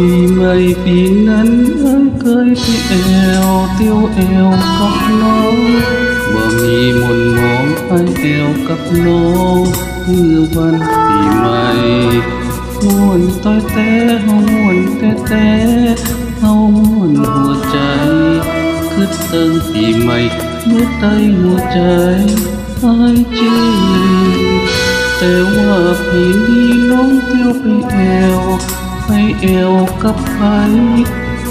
ປີໃໝ່ປີນັ້ນ ອ້າຍເຄີຍໄປແອວ ຕຽວແອວກັບນ້ອງ ບໍ່ມີມົນມອງ ອ້າຍແອວກັບນ້ອງ ມື້ວັນປີໃໝ່ ມ່ວນຕ້ອຍແຕ່ ເຮົາມ່ວນແຕ່ແຕ່ ເຮົາມ່ວນຫົວໃຈ ຄິດເຖິງປີໃໝ່ ເຮັດໃຫ້ຫົວໃຈອ້າຍຈື່ນ ແຕ່ວ່າປີນີ້ນ້ອງຕຽວໄປແອວ ໄປແອວກັບໃຜ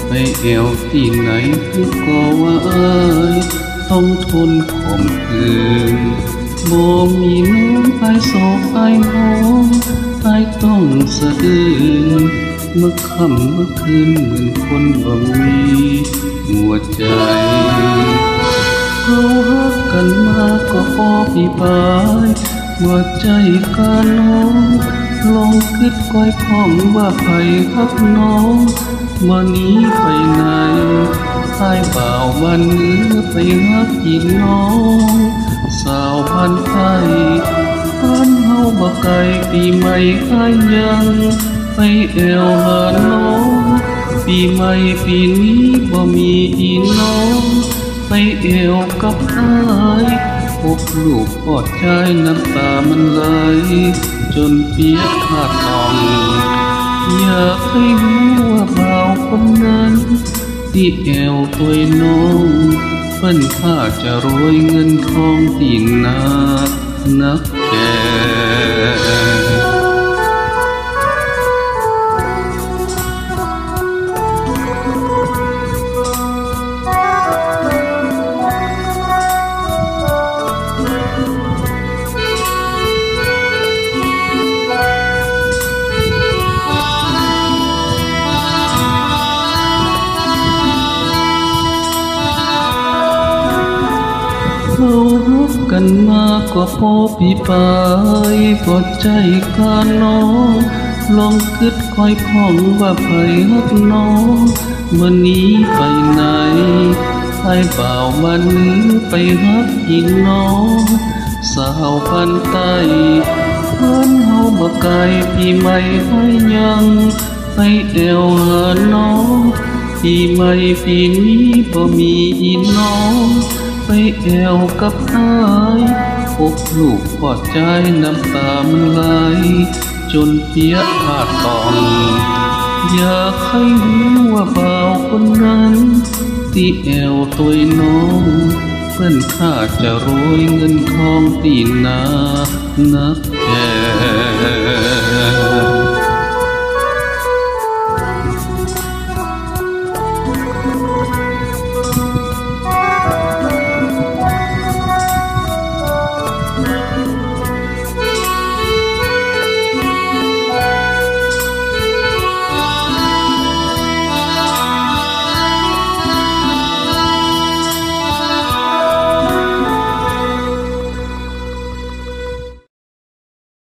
ໄປແອວທີ່ໃດ ຮູ້ກໍວ່າອ້າຍຕ້ອງທົນຂອມຂືນ ບໍ່ມີນ້ອງອ້າຍໂສກອ້າຍຮ້ອງ ອ້າຍຕ້ອງສະອື້ນ ມື້ຄ່ຳມື້ຄືນເໝືອນຄົນບໍ່ມີຫົວໃຈ ເຮົາຮັກກັນມາກໍພໍປີປາຍ ບໍ່ໃຈກະນ້ອງ ລອງຄິດຄ່ອຍພ້ອງວ່າໃຜຮັກນ້ອງ ບໍ່ໜີໄປໃນ ອ້າຍບ່າວບ້ານເໜືອໄປຮັກອີກນ້ອງ ສາວບ້ານໃຕ້ ບ້ານເຮົາບໍ່ໄກ ປີໃໝ່ອ້າຍຍັງໄປແອວຫານ້ອງ ປີໃໝ່ປີນີ້ບໍ່ມີອີນ້ອງ ໄປແອວກັບອ້າຍ ອົບລູກກອດຈາຍ ນ້ຳຕາມັນໄຫຼຈົນປຽກຜ້າຕອງ ຢາກໃຫ້ຮູ້ວ່າບ່າວຄົນນັ້ນ ທີ່ແອວໂຕຍນ້ອງ ເພິ່ນຖ້າຈະລວຍເງິນທອງທີ່ໜາໜັກແກ່. ເຮົາຮັກກັນມາກໍພໍປີປາຍ ບໍ່ໃຈກະນ້ອງ ລອງຄິດຄ່ອຍພ້ອງວ່າໃຜຮັກນ້ອງ ບໍ່ໜີໄປໃນ ອ້າຍບ່າວບ້ານເໜືອໄປຮັກອີກນ້ອງ ສາວບ້ານໃຕ້ ບ້ານເຮົາບໍ່ໄກ ປີໃໝ່ອ້າຍຍັງໄປແອວຫານ້ອງ ປີໃໝ່ປີນີ້ບໍ່ມີອີນ້ອງ ໄປແອວກັບອ້າຍ ອົບລູກກອດຈາຍ ນ້ຳຕາມັນໄຫຼ ຈົນປຽກຜ້າຕອງ ຢາກໃຫ້ຮູ້ວ່າບ່າວຄົນນັ້ນ ທີ່ແອວໂຕຍນ້ອງ ເພິ່ນຖ້າຈະລວຍເງິນທອງທີ່ໜາໜັກແກ່.